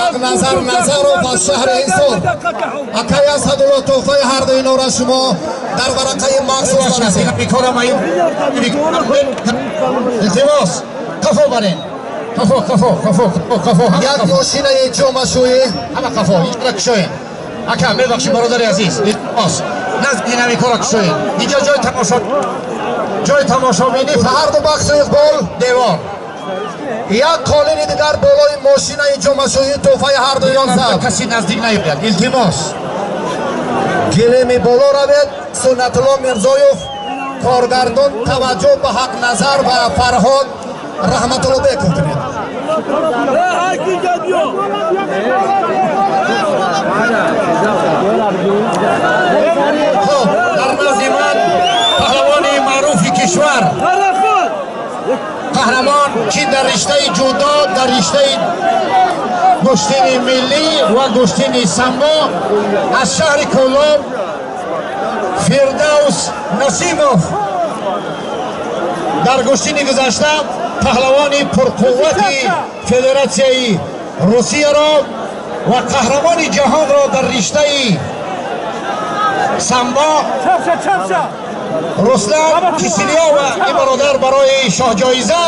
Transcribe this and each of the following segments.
Ҳақназар Назаров аз шаҳри Ҳисор. Акай Асадулло, тӯҳфаи ҳарду инора шумо дар варақаи махсус барасед. Илтимос, қафо барен. Қафо, қафо, қафо, қафо. Як мошинаи ҷомашӯӣ. Ҳама қафо, инҷора кушоем. Ака, мебахшед, бародари азиз, илтимос, назди нави кора кушоем. Инҷо ҷои тамошо, ҷои тамошобинӣ. Ҳарду бахшу иқбол. Девор. Як қолини дигар болои мошинаи ҷомашӯӣ, тӯҳфаи ҳарду ёнсаб. Каси наздик наёяд, илтимос. Гилеми боло равед. Суннатулло Мирзоев, коргардон, таваҷҷӯҳ ба Ҳақназар ва Фарҳод Раҳматуллобеков кунед. Хуб, дар назди ман паҳлавони маъруфи кишвар, қаҳрамон чи дар риштаи ҷудо, дар риштаи гӯштини миллӣ ва гӯштини самбо, аз шаҳри Кӯлоб Фирдавс Насимов. Дар гӯштини гузашта паҳлавони пурқуввати Федератсияи Русияро ва қаҳрамони ҷаҳонро дар риштаи самбо Руслан Киселёва, ин бародар барои шоҳҷоиза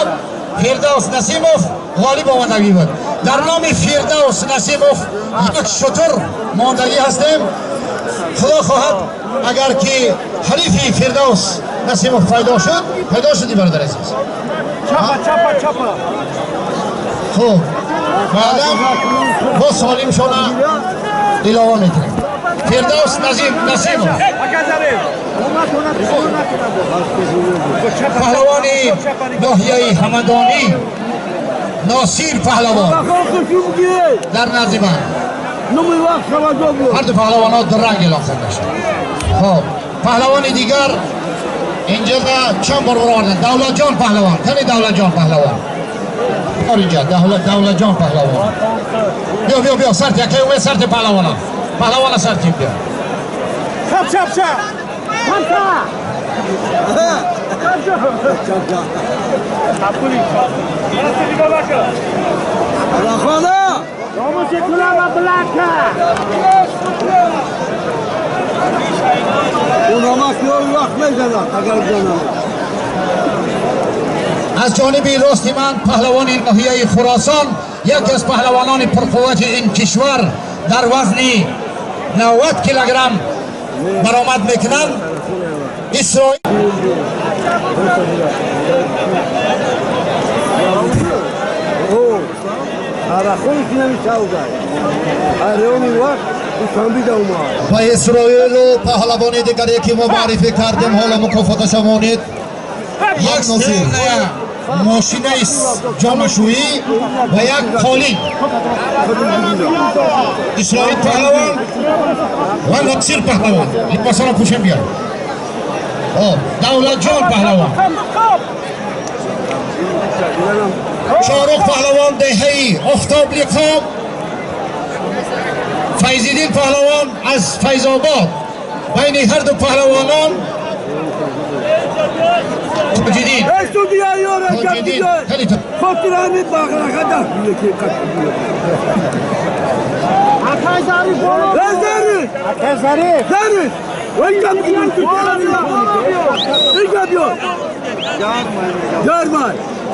Фирдавс Насимов ғолиб омадагӣ буд. Дар номи Фирдавс Насимов як шутур мондагӣ ҳастем. Худо хоҳад, агар ки ҳарифи Фирдавс Насимов пайдо шуд, пайдо шуди, бародар азиз. Хуб, баъдан бо солимшона илова мекунем. Фирдавс Насимов, паҳлавони ноҳияи Ҳамадонӣ, Носир паҳлавон дар назди ман. Ҳарду паҳлавонҳо дуранг эълон карда шуд. Хуб, паҳлавони дигар инҷа чанд бор бароварданд, Давлатҷон паҳлавон. Кани Давлатҷон паҳлавон? Инҷа Давлатҷон паҳлавон, биё, биё, биё, сарти акай Умед, сарти паҳлавона, паҳлавона сарти биё. Чап, чап, чап. Аз ҷониби рости ман паҳлавони ноҳияи Хуросон, яке аз паҳлавонони пурқуввати ин кишвар, дар вазни 90 килограмм баромад мекунанд, Исроил. Ба Исроилу паҳлавони дигаре ки мо маърифӣ кардем, ҳоло мукофоташа монед. Як стерная мошинаи ҷомашӯӣ ва як қолин. Исроил паҳлавон ва Носир паҳлавон, либосаро пӯшем, биёр. Давлатҷон паҳлавон, Шоҳрух паҳлавон, деҳаи Офтоблиқоб, Файзиддин паҳлавон аз Файзобод. Байни ҳарду паҳлавонон Тоҷиддин.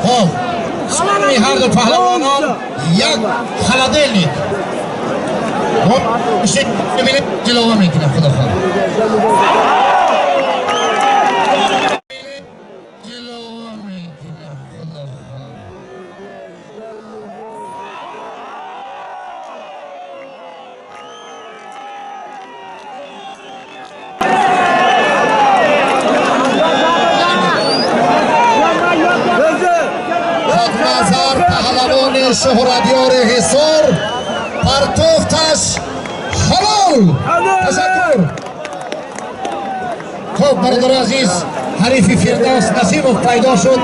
Хоб, сари ҳарду паҳлавонон як холодильник илова мекунем, худо хоҳад. Ҳақназар паҳлавони шӯҳратёри Ҳисор, партофташ ҳалол. Ташаккур. Хуб, бародари азиз, ҳарифи Фирдавс Насимов пайдо шуд.